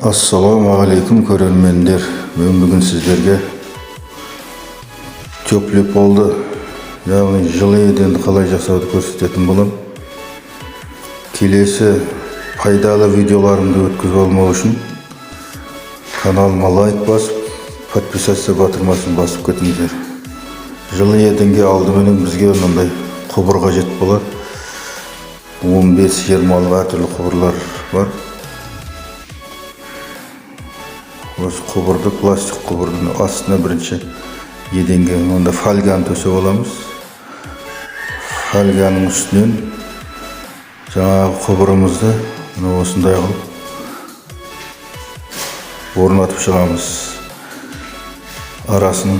Ассалаумағалейкум, көрермендер! Мен бүгін сіздерге теплый полды, яғни жылы еденді қалай жасауды көрсететін боламын. Келесі пайдалы видеоларымды өткізіп алмау үшін каналыма лайк басып, подписаться батырмасын басып кетіңіздер. Жылы еденге алдыменен бізге мынандай құбыр қажет болады. 15-20-лық әртүрлі құбырлар бар. Осы құбырды, пластик құбырдың астына бірінші еденге онда фольганы төсеп аламыз. Фольганың үстінен жаңағы құбырымызды мына осындай қылып орнатып шығамыз. Арасын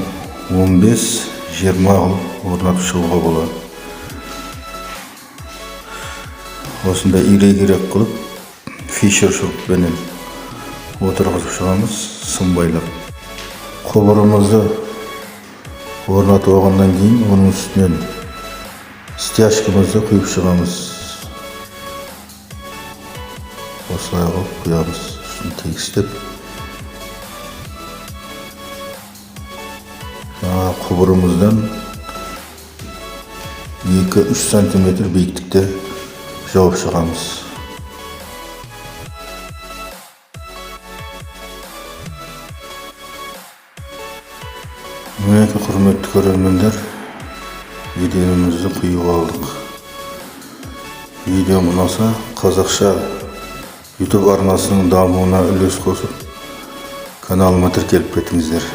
15-20 қылып орнатып шығуға болады. Осындай ирек-ирек қылып фишер шуруппенен отырғызып шығамыз сымбайлап. Құбырымызды орнатып алғаннан кейін оның үстінен стяжкамызды құйып шығамыз. Осылай қылып құямыз, үстін тегістеп. Жаңағы құбырымыздан 2-3 сантиметр биіктікте жауып шығамыз. Мінекей, құрметті көрермендер, еденімізді құйып алдық. Видеом ұнаса, қазақша YouTube арнасының дамуына үлес қосып, каналыма тіркеліп кетіңіздер.